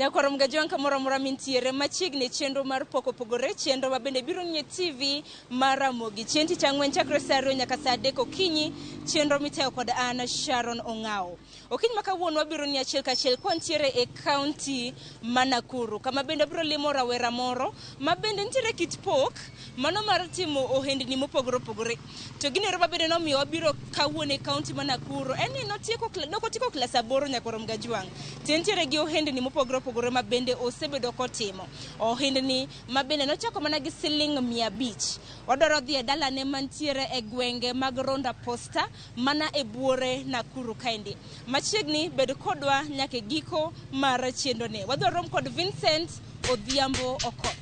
Nyakwar Mgajwang' kamoro amora mintiere machiegni e chenro mar Pok Opogore, chenro ma bende biro nie TV mar Ramogi. Chieng' tich ang'wen chakre saa ariyo nyaka saa adek okinyi, chenro mitayo kod an Sharon Ong'awo. Okinyi ma kawuono wabiro ni achiel kachiel kwantiere e kaunti ma Nakuru, kama bende wabiro limo rawera moro ma bende nitiere kit pok mano mar timo ohendni mopogore opogore. To gino ero ma bende nomiyo wabiro kawuono e kaunti ma Nakuru en ni notieko nok otieko klas aboro nyakwar Mgajwang'. To entiere gi ohendni mopogore opogore ma bende osebedo kotimo. Ohendni ma bende nochako mana gi siling 500. Wadwaro dhi e dalane mantiere e gwenge mag Ronda Posta mana e buore Nakuru kaendi. Machiegni bed kodwa nyaka e giko mar chenroni. Wadwa rom kod Vincent Odhiambo Okoth.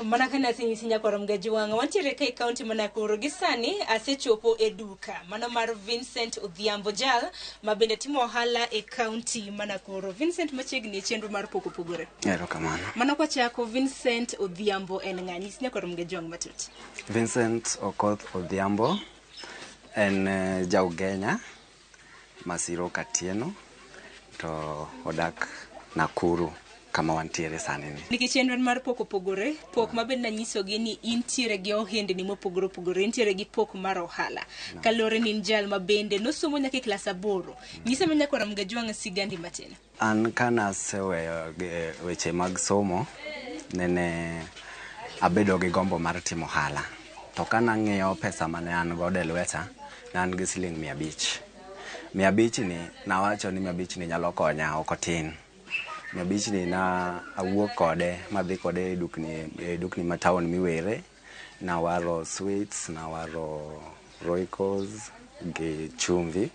Mana kane asenyisi nyakwar Mgajwang', wantiere ka e kaunti ma Nakuru gi sani asechopo e duka mano mar Vincent Odhiambo Jal ma bende timo ohala e kaunti ma Nakuru. Vincent machiegni e chenro mar Pok Opogore. Erokamano. Mano kwachako Vincent Odhiambo en ng'a? Nyis nyakwar Mgajwang' matut. Vincent Okoth Odhiambo en eh, ja Ugenya Masiro Katieno to odak Nakuru kama wantiere sani ni. Nikech chenro en mar pok opogore, pok ma bende nanyisogi ni intiere gi ohendni mopogore opogore, intiere gi pok mar ohala. Kaluwore ni in jal ma bende nosomo nyaka e klas aboro. Nyisa ma nyakwar Mgajwang' sigandi matin. An kanaseweyo weche mag somo, nene abedo gi gombo mar timo ohala. To kanang'iyo pesa mane an godo e lweta, ne an gi siling 500. 500 ni nawacho ni 500 ni nyalo konya, ok otin. 500 ni na awuok kode madhi kode e dukni, e dukni ma town miwere. Nawaro sweets, nawaro roycos gi chumvi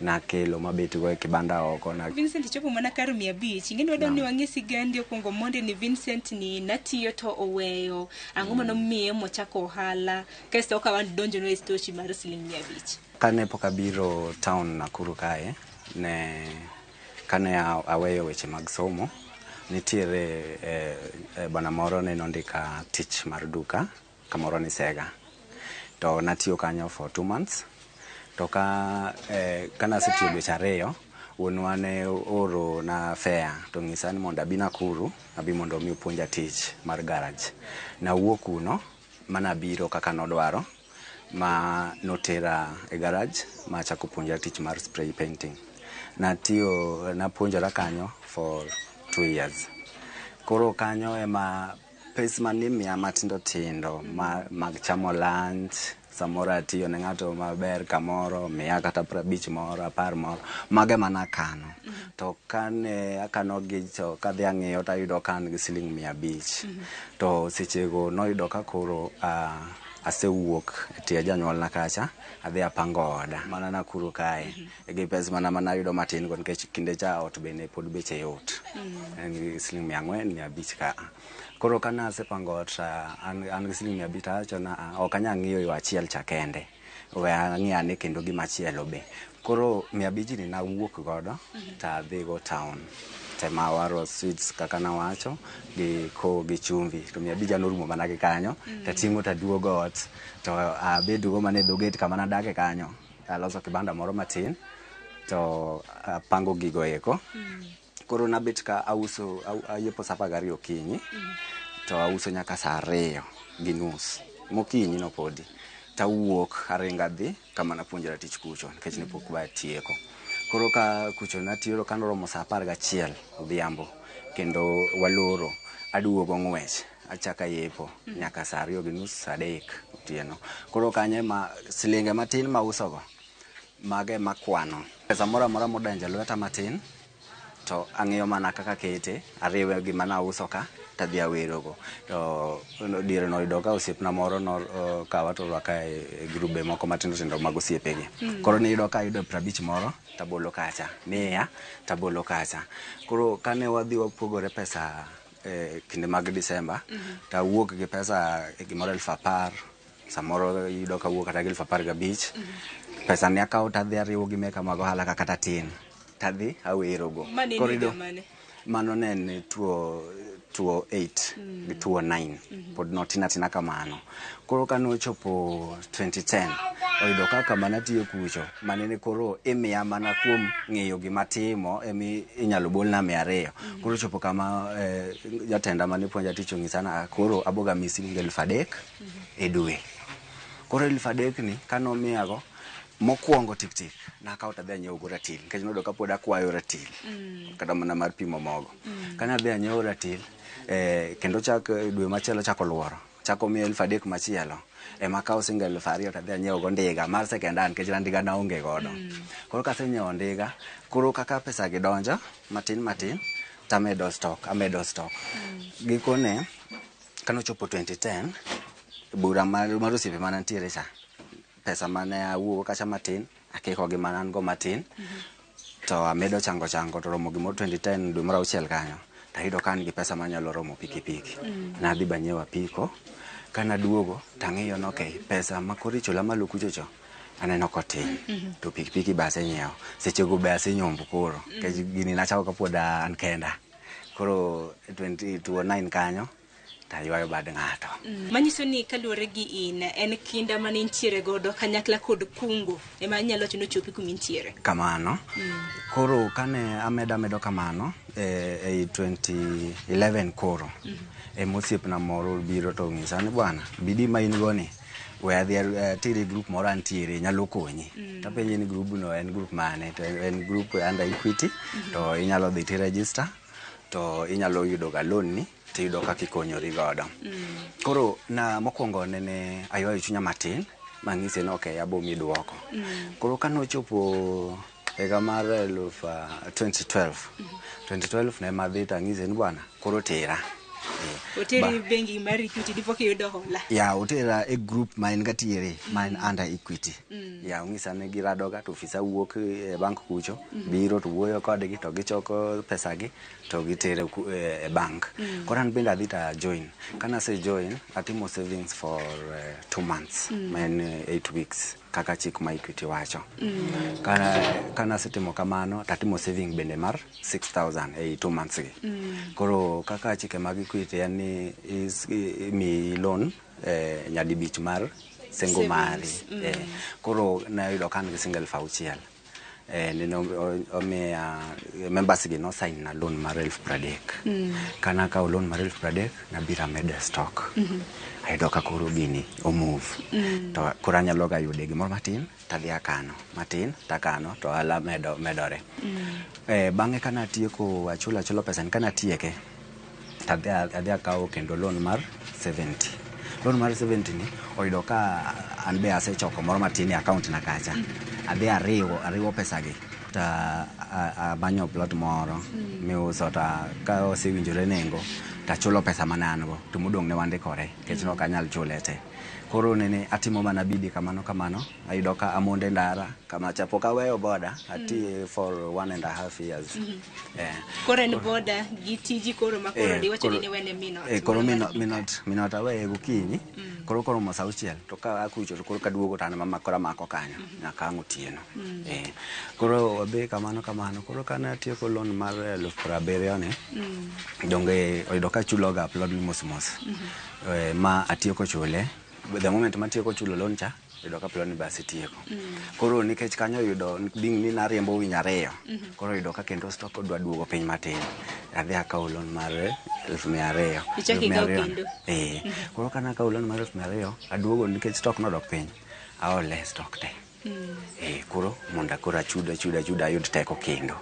nakelo mabetgo e kibanda oko na Vincent ichopo mana kar 500. Ing'eni wadwa ni wang'e sigandi okwongo mondi ni Vincent ni natiyo to oweyo. Ang'o mane omiye mochako ohala? Kasto ok wan donjo no e stochi mar siling 500. Kane pok abiro town Nakuru kae, ne kane aweyo weche mag somo, nitiere eh, eh, bwana moro ne nondika tich mar duka kamoro ni Sega. To natiyo kanyo for 2 months. To ka eh, kanasetiyo dweche ariyo, wuonwa ne ooro na fare to ng'isa ni mondo abi Nakuru, abi mondo mi opuonja tich mar garage. Nawuok kuno manabiro kaka nodwaro ma notera e garage ma achako puonjra tich mar spray painting. Natiyo, napuonjora kanyo for 2 years. Koro kanyo ema pes manimiya matindo tindo ma, mag chamo lunch, samoro atiyo ne ng'ato maber kamoro, miya kata 50 moro, 10 moro, mago ema nakano. To kane akano gi to kadhi ang'iyo tayudo ka an gi siling 500. To sechego noyudo ka koro asewuok e tie janyuolna kacha, adhi apango oda mana Nakuru kae. Gi pes mana manayudo matin go nikech kinde cha ot bende pod beche yot. En gi siling 400, 500 ka. Koro kane asepango ot, an gi siling 500 tawacho na ok anyal ng'iyo yo achiel cha kende. We ang'i ane kendo gimachielo be. Koro 500 ni nawuok godo tadhi go town. Tema awaro sweets kaka nawacho gi ko gi chumvi. To 500 norumo mana gi kanyo. Tating'o taduogo ot to abedo go mana e dho gate kama nadake kanyo. Aloso kibanda moro matin to apango gigo eko. Koro nabet ka auso, ayiepo saa 12 okinyi to auso nyaka saa 2:30 mokinyi no podi. Tawuok aringo adhi kama napuonjra tich kucho nikech ne pok watieko. Koro ka kucho natiyo kanoromo saa 11 odhiambo kendo waloro, aduogo ng'wech achako ayepo nyaka saa 2:30 saa 3 otieno. Koro kanyo ema silinge matin mausogo mago ema akwano. Pesa moro amora modonjo e lweta matin to ang'iyo mana kaka akete, ariwe gi mana auso ka tadhi awerogo. To diere no oyudo ka osiepna moro nokawa to orwaka e grube moko matindo tindo mag osiepegi. Koro niyudo ka ayudo 50 moro tabolo kacha, 100 tabolo kacha. Koro kane wadhi wapogore pesa e kinde mag Disemba, tawuok gi pesa gimoro 10,000, samoro iyudo ka awuok kata gi 15,000. Pesa ni akawo tadhi ariwo gi meka mag ohala ka kata tin, tadhi awerogo. Mane Koro higa iyudo mane? Mano ne en 2008 gi 2009. Pod notin atina kamano. Koro kane ochopo 2010, oyudo ka kama natiyo kucho, manene koro imiya mana kuom ng'iyo gima timo, emi inyalo bolna 200. Koro ochopo kama jatenda mane puonja tich onyisa ni koro aboga miyi siling 3,000 e dwe. Koro 3,000 ni kanomiyago, mokwongo tik tik, nakawo tadhi anyiewo go ratil, nikech noyudo ka pod akwayo ratil, kata mana mar pimo mogo. Kane adhi anyiewo ratil, kendo chak dwe machielo chako luoro, chako miya 3,000 machielo, ema akawo siling 2,000 tadhi anyiewo go ndiga mar second hand, nikech ndiga naonge godo. Koro kasenyiewo ndiga, koro kaka pesa gi donjo matin matin, tamedo stock, amedo stock. Gikone, kanochopo 2010, bura mar osiepe mane nitiere cha, pesa mane awuok kacha matin, akiko gi mana an go matin, to amedo chango chango to romo gimoro 2010 dwe mar auchiel kanyo, tayudo ka an gi pesa manyalo romo pikipiki. Nadhi banyiewo apiko, kanaduogo tang'iyo ni okay, pesa ma koro ichula malo kucho cho, aneno kotin, to pikipiki be asenyiewo. Sechego be asenyombo koro, nikech gini nachako kapod an kenda. Koro 2009 kanyo, taywayo bad ng'ato. Manyiso ni kaluwore gi in, en kinda mane intiere godo kanyakla kod kungo ema inyalo wacho ni ochopi kuma intiere. Kamano. Koro kane amedo kamano, ei 2011 koro, ema osiepna moro biro to onyisa ni bwana, bidii ma in go ni, we adhi ateri e group moro antiere, nyalo konyi. Tapenje ni group no en group mane, to en group under Equity, to inyalo dhi ti register, to inyalo yudo ga loan ni, tiyudo kaka ikonyori godo. Koro na mokwongo nene aywayo chunya matin, mang'ise ni okay, abo miyi duoko. Koro kanochopo higa mar 2012, 2012 ne madhi tang'ise ni bwana, koro tera. Oteri bengi mar Equity dipo kiyudo hola. Ya, otera e group ma en gatiere, ma en under Equity. Ya, onyisa ni giradoga to ofisa wuok e bank kucho, biro to wuoyo kodgi to gichoko pesa gi to gitere e bank. Koro an bende adhi ta join. Kana join, atimo savings for 2 months, ma en 8 weeks kaka chik ma Equity wacho. Kana asetimo kamano, tatimo saving bende mar 6,000 ei 2 months gi. Koro kaka chike mag Equity en ni imiyi loan nyadibich mar sengo mari. Koro nayudo ka an gi siling 6,000. Nene omiya members gi no sign na loan mar 30,000. Kana akawo loan mar 30,000, nabiro amedo e stock. Ayudo ka koro gini o move. To koro anyalo ga yude gimoro matin, tadhi akano, matin takano, to ohala medore. Bang'e kana atieko achulo achulo pesa ni, kana atieke, tadhi adhi akawo kendo loan mar 70. Loan mar 70 ni oyudo ka an be asechoko moro matin e account na kacha. Adhi ariwo pesa gi ta amanyo plot moro miuso, ta ka osewinjore nengo tachulo pesa mane an go, to modong' ne wandikore nikech ne ok anyal chule te. Koro nene atimo mana bidii kamano kamano, ayudo ka amondo e ndara kama cha pok aweyo boda, ati for 1.5 years. Koro en boda gi tiji koro ma koro diwacho ni niwene min ot. Koro min ot aweye gokinyi, koro koromo sa auchiel to ka akucho to koro kaduogo to an ema koro amako kanyo nyaka ang' otieno. Koro wadhi kamano kamano. Koro kane atieko loan mar 70,000 ni, donge oyudo ka achulo ga plod ni mos mos. Ma atieko chule, the moment matieko chulo loan cha, oyudo ka plod ni be asetieko. Koro nikech kanyo oyudo being ni nariembo winy ariyo, koro oyudo ka kendo stock odwa duogo piny matin. Adhi akawo loan mar 200,000. Ichako ikawo kendo? Koro kana akawo loan mar 200,000, aduogo nikech stock nodok piny, aole stock te. Koro mondo koro achud achud achud ayud teko kendo.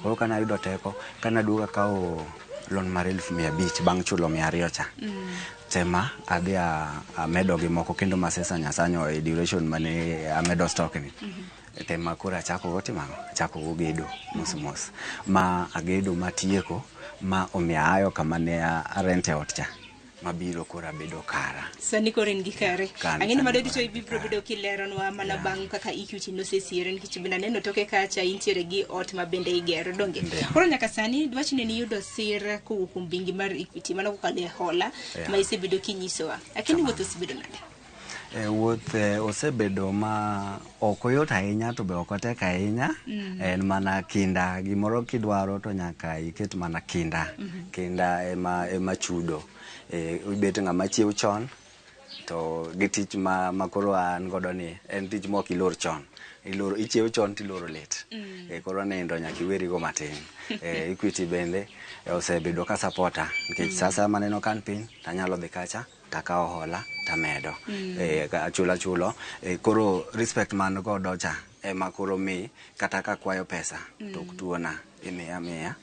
Koro kana ayudo teko, kana aduogo akawo loan mar 500,000 bang' chulo 200 cha. Tema adhi amedo gi moko kendo masesanyo asanyo e duration mane amedo stock ni. Tema koro achako go timo ang'o? Achako go gedo mos mos. Ma agedo matieko ma omiyo aayo kama ne arent e ot cha. Mabiro koro abedo kara. Sani koro in gi kare. Ang'e ni mano duto ibiro bedo kileronwa mana bang' kaka Equity nosesiere, nikech bende aneno toke kacha intiere gi ot ma bende igero, donge? Koro nyaka sani dwachni ni yudo sir kowuok kuom bengi mar Equity mana kokalo e hola ma isebedo kinyisowa. Lakini wuoth osebedo nade? Wuoth osebedo ma ok oyot ahinya to be ok otek ahinya. En mana kinda. Gimoro kidwaro to nyaka iket mana kinda. Kinda ema chudo. Ibet ng'ama chiew chon to gi tich ma koro an godo ni en tich mok ilor chon. Iloro, ichiew chon tiloro late. Koro nindo nyaka iwerigo matin. Equity bende osebedo ka supporta nikech sa asaya maneno ka an piny tanyalo dhi kacha takawo hola tamedo. Achulo achulo. Koro respect man godo cha ema koro mi kata kakwayo pesa to ok tuona, imiya amiya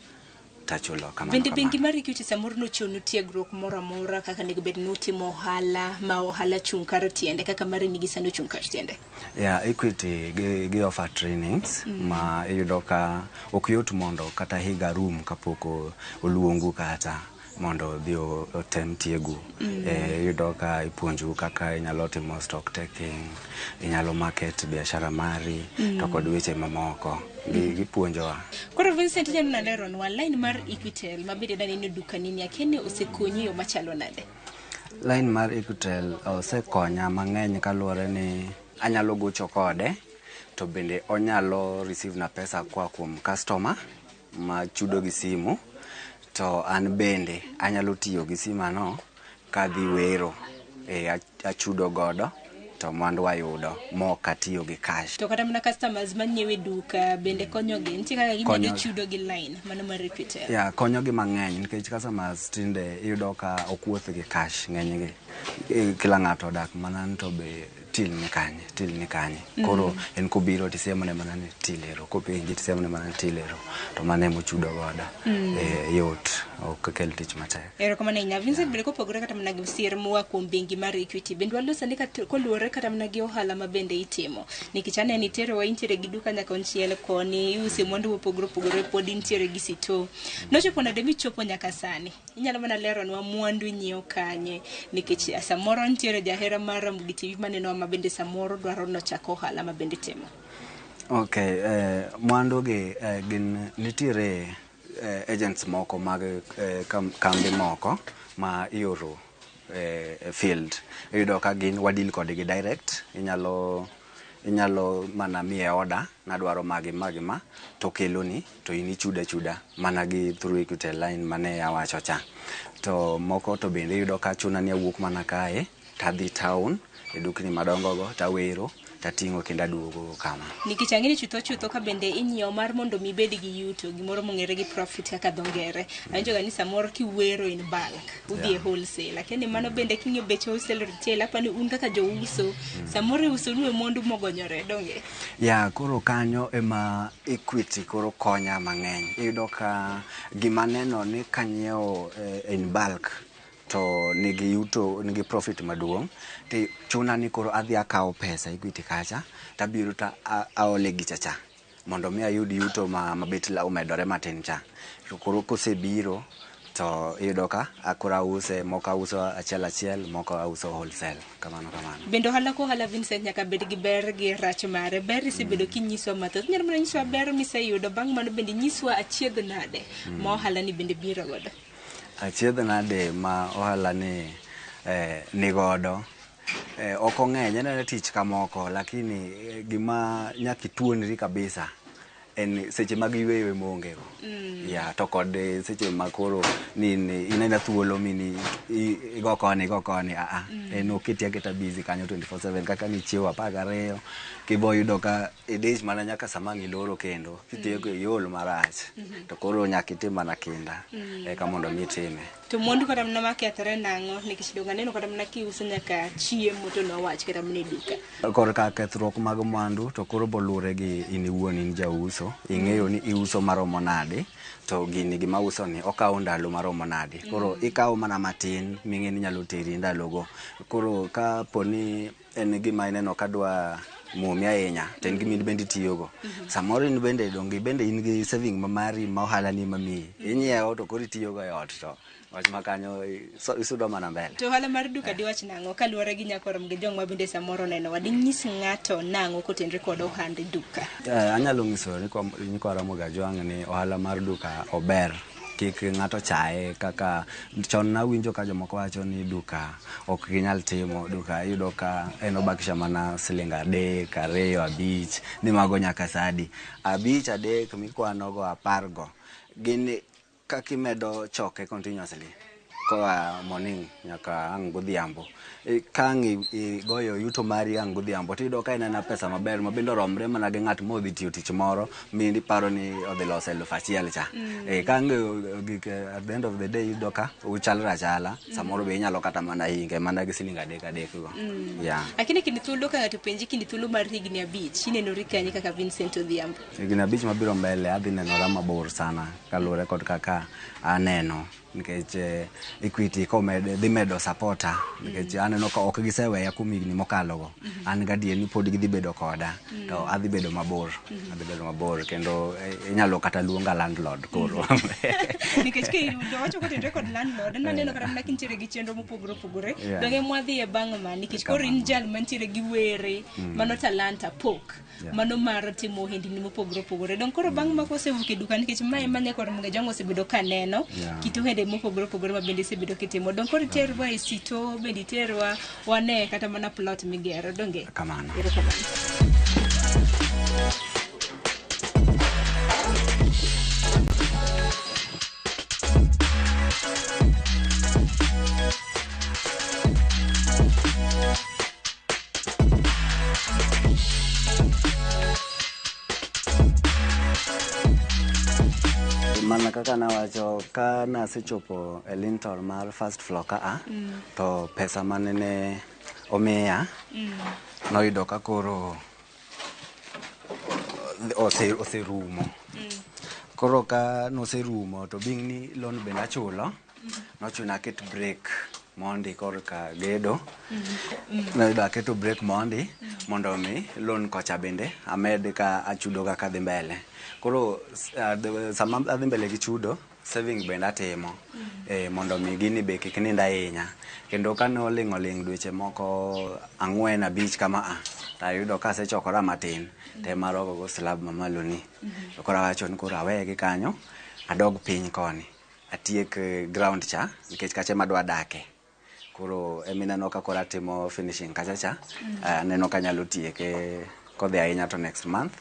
tachulo kamano. Bende bengi kamano. mar Equity samoro nochiwonu tiegruok moro amora kaka onego bed ni utimo ohala ma ohala chung' kar tiende kaka mari nigi sani ochung' kar tiende? Yeah, Equity gi offer trainings ma iyudo ka ok yot mondo kata higa rum kapok oluongu kata mondo odhi otem tiegu. Iyudo ka ipuonjou kaka inyalo timo stock taking, inyalo market biashara mari to kod weche mamoko. Gipuonjowa. Koro Vincent, inyalo naleronwa line mar Equitel ma bende naneno e dukani ni, akia ni osekonyi e yo machalo nade? Line mar Equitel osekonya mang'eny kaluwore ni anyalo gocho kode to bende onyalo receive na pesa koa kuom customer ma chudo gi simu, to an bende anyalo tiyo gi simano kadhi wero, achudo godo to mwandu ayudo mok atiyo gi cash. To kata mana customers manyiewo e duka bende konyogi, nitie kaka gimedo chudo gi line mano mar Equitel? Yeah, konyogi mang'eny nikech customers tinde iyudo ka ok wuoth gi cash ng'enygi. Kila ng'ato odak mana ni to be till ni kanye, till ni kanye. Koro en kobiro tisiemone mana ni till ero, kopenji tisiemone mana ni till ero, to mano emochudo godo. Yot, ok kel tich matek. Erokamano ahinya. Vincent, bende kopogore kata mana gi sir moa kuom bengi mar Equity, bende waloso ni koluwore kata mana gi ohala ma bende itimo. Nikech aneno iterowa intiere gi duka nyaka konchiel koni, iuse mwandu mopogore opogore, pod intiere gi sito. Nochopo nade michopo nyaka sani? Inyalo mana leronwa mwandu inyiewo kanye? Nikech samoro nitiere jahera mar Ramogi TV manenowa ma bende samoro dwaro nochak ohala ma bende timo. Okay, mwandu gi gin nitiere agents moko mag kambi moko ma ioro e field. Iyudo ka gin wadeal kodgi direct, inyalo mana miye order nadwaro magi ma gi ma to keloni to in ichudo achuda mana gi through Equitel line mane awacho cha. To moko to bende iyudo ka chuna ni awuok mana kae tadhi town e dukni madongo go tawero tating'o kendo aduogo kama. Nikech ang'e ni chutho chutho ka bende inyiewo mar mondo mi ibed gi yuto, gimoro mong'ere gi profit kaka dho ngere. Awinjo ga ni samoro kiwero in bulk, udhi e wholesale. Akia ni mano bende king'iyo bech wholesale retail, apani un kaka jouso, samoro iuso nu e mwandu mogonyore, donge? Ya, koro kanyo ema Equity koro konya mang'eny. Iyudo ka gima neno ni kanyiewo in bulk to nigi yuto, nigi profit maduong', to chuna ni koro adhi akawo pesa Equity kacha tabiro ta aole gicha cha mondo mi ayud yuto ma mabet la omedore matin cha. To koro kosebiro to iyudo ka koro ause, moko auso achiel achiel, moko auso wholesale, kamano kamano. Bende ohala ko ohala Vincent nyaka bed gi ber gi rach mare. Ber isebedo kinyiswa mathoth. Inyalo mana nyiswa ber miseyudo, bang' mano bende nyiswa achiedh nade ma ohala ni bende biro godo. Achiedh nade ma ohala ni nigodo ok ong'eny, en tich kamoko, lakini gima nyaka ituonri kabisa en seche mag yweyo ema onge go. Ya, to kod seche ma koro ni in aina thuolo mini igo koni igo koni, a en oketi aketa busy kanyo 24/7 kaka nichiewo 12 kibo yudo ka idich mana nyaka sama ang' iloro kendo kitieko iol marach, to koro nyaka itim mana kinda eka mondo mi itime. To mwandu kata mana makethore nang'o? Nikech donge aneno kata mana kiuso nyaka chiemo to nowach kata mana e duka. Korka kethruok mag mwandu to koro bolure gi in iwuon in jauso, ing'eyo ni iuso maromo nade, to gini gima uso ni okawo ndalo maromo nade. Koro ikawo mana matin ming'e ni nyalo teri ndalogo. Koro kapo ni en gima ineno ka dwa muomi ahinya to en gima in bende itiyogo. Samoro in bende donge bende in gi saving ma mari ma ohala ni ema miyi. Inyiewo to koro itiyogo e ot to wach ma kanyo isudo mana mbele. To ohala mar duka diwach nang'o kaluwore gi nyakorom gi jong ma bende samoro nenowa? Dinyis ng'ato nang'o kotenre kod ohand duka? Anyalo nyiso nyikwa Ramogi Ajwang' ni ohala mar duka ober. Kik ng'ato chaye kaka chon nawinjo ka jomoko wacho ni duka ok ginyal timo duka, iyudo ka en obakisha mana siling 3, 2, 5 ni mago nyaka sadi 5, 3 mikwano go 10 go gin kaka imedo choke continuously koa morning nyaka ang' godhiambo. Ka ang' igoyo yuto mari ang' godhiambo tiyudo ka en aena pesa maber ma bende oromre mana gi ng'at modhi tiyo tich moro miparo ni odhi loso 1000 cha. Ka ang' gik at the end of the day iyudo ka uchalre achala, samoro be inyalo kata mana hinge mana gi siling 3 3 go. Yeah. Lakini kinde thuolo ka ng'ato penji kinde thuolo mar higni 5 inenori kanye kaka Vincent Odhiambo? Higni 5 mabiro mbele adhi nenora mabor sana kaluwore kod kaka aneno nikech Equity dhi medo supporter nikech aneno ka ok giseweya kuom higni mokalo go. An gadier ni pod gidhi bedo koda to adhi bedo mabor, adhi bedo mabor kendo inyalo kata luonga landlord koro. Nikech kiyudo wacho kotenore kod landlord, naneno kata mana kintiere gi chenro mopogore opogore. Donge mwadhiye bang' ma nikech koro in jal mantiere gi were mano talanta pok mano mar timo ohendni mopogore opogore. Dong koro bang' ma kosewuok e duka nikech mae ma nyakwar Ramogi Ajwang' osebedo ka neno kit ohende mopogore opogore ma bende isebedo kitimo. Dong koro iterwa e sito bende iterwa wane kata mana plot migero donge? Kamano. Erokamano. Mana kaka nawacho ka nasechopo e lintel mar first floor ka a to pesa manene omiya noyudo ka koro oserumo. Koro ka noserumo to being ni loan bende achulo, nochuno aket break mondi korka gedo. Noyudo aketo break mondi mondo mi loan kocha bende amed ka achudo kaka dhi mbele. Koro sama adhi mbele gi chudo, saving bende atimo mondo mi gini be kik nind ahinya. Kendo kane oling' oling' dweche moko 4 5 kama a, tayudo ka asechokora matin tema arogo go slab mamalo ni. To koro awacho ni koro aweye gi kanyo, adog piny koni. Atiek ground cha nikech kacha ema adwa dake. Koro emineno ka koro atimo finishing kacha cha, aneno ka anyalo tieke kodhi ahinya to next month.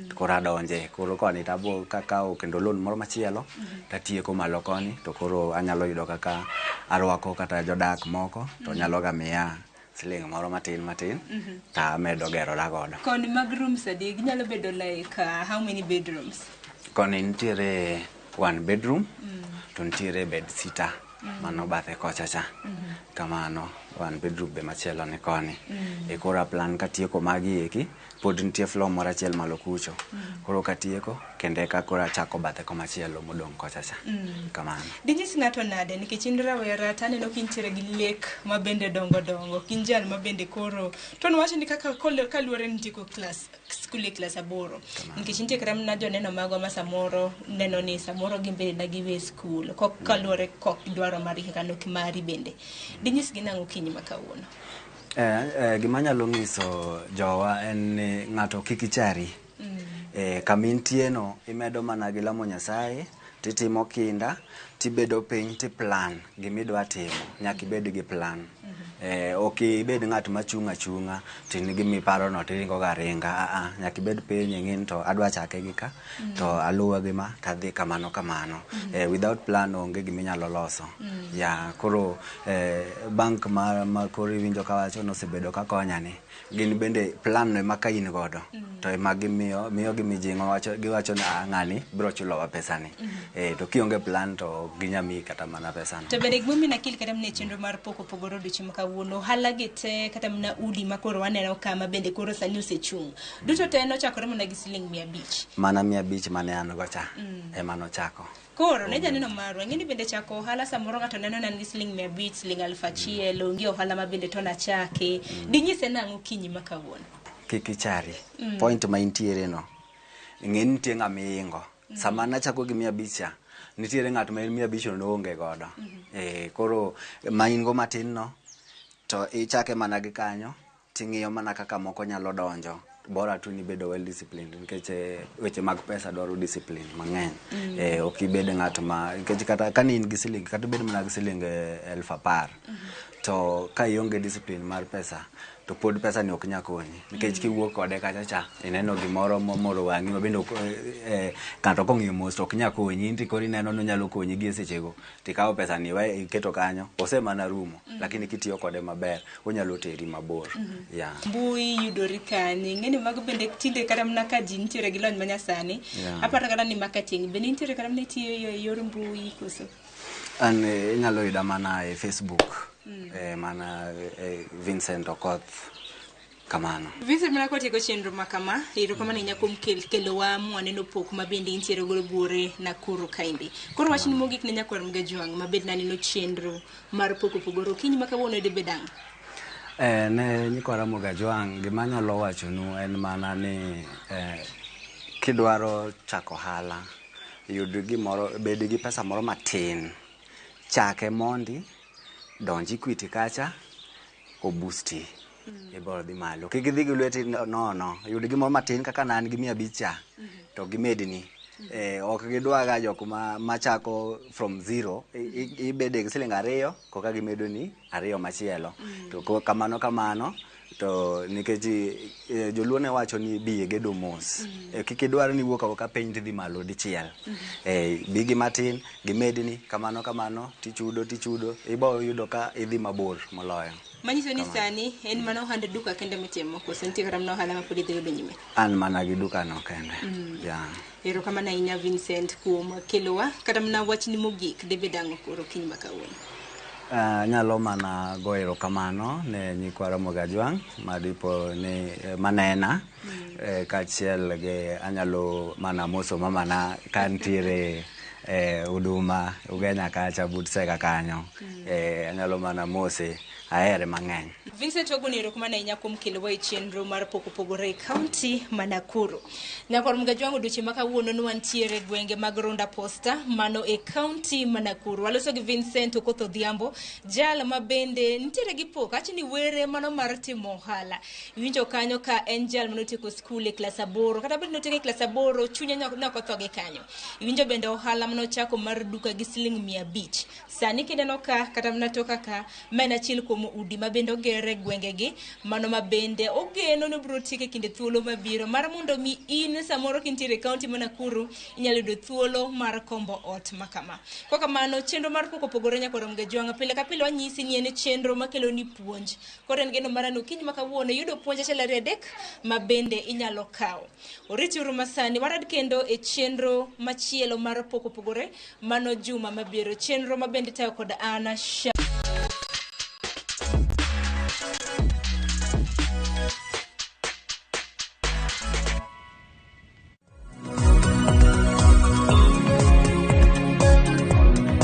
To koro adonje, koro koni tabo kakawo kendo loan moro machielo, tatieko malo koni, to koro anyalo yudo kaka arwako kata jodak moko, to nyalo ga miya siling moro matin matin, tamedo gerora godo. Koni mag rooms adi? Ginyalo bedo like how many bedrooms? Koni nitiere 1 bedroom, to nitiere bed sitter mano bathe kocha cha. Kamano 1 bedroom be machielo ni koni. E koro a plan katieko magi eki, pod nitie floor moro achiel malo kucho. Koro katieko, kendo eka koro achako bathe komachielo modong' kocha cha. Kamano. Dinyis ng'ato nade nikech in rawera taneno kintiere gi lek mabende dongo dongo, kin jal mabende koro to nwacho ni kaka kaluwore ni nitieko klas skul e klas 8. Nikech nitie kata mana joneno magwa ma samoro neno ni samoro gin bende na giwe skul kok kaluwore kok dwaro mari kaka nok mari bende. Dinyisgi nang'o kinyi ma kawuono? Gima anyalo nyiso jowa en ni ng'ato kik ichari. Kama intie no imedo mana gi lamo Nyasaye, titimo kinda, tibedo piny tiplan gimidwa timo. Nyaka ibed gi plan. Ok ibed ng'at machung' achung'a to in gimiparo no tiringo ga aringa. Nyaka ibed piny ing'i ni to adwa chake gi ka, to aluwe gi ma, tadhi kamano kamano. Without plan onge giminyalo loso. Yeah, koro bank ma koro iwinjo kawacho nosebedo ka konya ni, gin bende plan no ema ka in godo, to ema gimiyo miyo gi mijing'o, giwacho ni ng'ani biro chulowa pesani. To kionge plan to ok ginya miyi kata mana pesano. To bende gimomiyo nakil kata mana e chenro mar pok opogore odiochieng' ma kawuono, ohala gi te kata mana udi ma koro waneno ka ma bende koro sani osechung'. Duto te nochakore mana gi siling 500. Mana 500 mane an go cha, ema nochako. Koro ne janeno marwa, ing'e ni bende chako ohala samoro ng'ato neno ni an gi siling 500, siling 1000, onge ohala ma bende to nachake. Dinyise nang'o kinyi ma kawuono? Kik ichari. Point ma intiere no, ing'e ni nitie ng'ama ihingo. Sama nachako gi 500 cha, nitiere ng'at ma en 500 no noonge godo. Koro ma in go matin no, to ichake mana gi kanyo, ting'iyo mana kaka moko nyalo donjo. Bora tu ni bedo well disciplined, nikech weche mag pesa dwaro discipline mang'eny. Ok ibed ng'at ma, nikech kata ka in gi siling, kata ibed mana gi siling 10,000, to ka ionge discipline mar pesa, to pod pesa ni ok nyal konyi, nikech kiwuok kode kacha cha ineno gimoro momoro wang'i ma bende ng'ato kong'iyo mos to ok nyal konyi, in to koro ineno ni onyalo konyi gi e sechego, tikawo pesa ni iwe iketo kanyo, osemana rumo. Lakini kitiyo kode maber, onyalo teri mabor, yeah. Mbui yudori kanye? Ing'eni mago bende tinde kata mana ka ji nitiere gi lony manyasani. Aparo kata ni marketing bende nitiere, kata mana itiyo e yor mbui koso? An inyalo yuda mana e Facebook, mana Vincent Okoth kamano. Vincent, mana kotieko chenro ma kama, erokamano ahinya kuom kelowa mwaneno pok ma bende intiere godo buore Nakuru kaendi. Koro wachni mogik ne nyakwar Mgajwang' ma bende naneno chenro mar pok opogore okinyi ma kawuono dibed ang'o? Ne nyikwa Ramogi Ajwang', gima anyalo wachonu en mana ni kidwaro chako ohala, yud gimoro, bed gi pesa moro matin, chake mondi, donj Equity kacha, obusti, ibiro dhi malo. Kik idhi gi lweti nono, yud gimoro matin kaka ne an gi 500 cha, to gimedni. Ok gidwaga jok machako from zero, ibede gi siling 2, koka gimedoni 2 machielo. To kamano kamano, to nikech joluo ne wacho ni biye gedo mos. Kik idwar ni iwuok awuoka piny tidhi malo dichiel. Bi gi matin, gimedni, kamano kamano, tichudo tichudo, ibo yudo ka idhi mabor moloyo. Manyiso ni sani en mana ohand duka kende mitimo, koso nitie kata mana ohala ma pod idhi godo nyime? An mana gi duka no kende. Yeah. Erokamano ahinya Vincent kuom kelowa, kata mana wachni mogik dibed ang'o koro okinyi ma kawuono? Anyalo mana goyo erokamano ne nyikwa Ramogi Ajwang' madipo ni manena, kaachiel gi anyalo mana moso mamana ka nitiere Huduma Ugenya kacha but Sega kanyo. Anyalo mana mose, ahere mang'eny. Vincent wagoni erokamano ahinya kuom kelowa e chenro mar pok opogore e kaunti ma Nakuru. Nyakwar Mgajwang', odiochieng' ma kawuono ne wantiere e gwenge mag Runda Posta, mano e kaunti ma Nakuru. Waloso gi Vincent Okoth Odhiambo, jal ma bende nitiere gi pok, acho ni were mano mar timo ohala. Iwinjo kanyo ka en jal manotieko skul e klas 8, kata bed notieko e klas 8, chunye ne ok otho gi kanyo. Iwinjo bende ohala manochako mar duka gi siling 500. Sani kineno ka, kata mana toka ka, ma en achiel kuom udi ma bende oger e gwengegi, mano ma bende ogeno ni obiro tieko e kinde thuolo mabiro, mar mondo mi in samoro kintiere e kaunti ma Nakuru, inyalo yudo thuolo mar kombo ot ma kama. Kwa kamano, chenro mar pok opogore nyakwar Mgajwang', pile ka pile wanyisi ni en chenro makelo ni puonj. Koro en geno mara ni okinyi ma kawuono iyudo puonj 1 2 3 ma bende inyalo kawo. Oriti uru masani, warad kendo e chenro machielo mar pok opogore mano juma mabiro. Chenro ma bende itayo kod Anna Sha.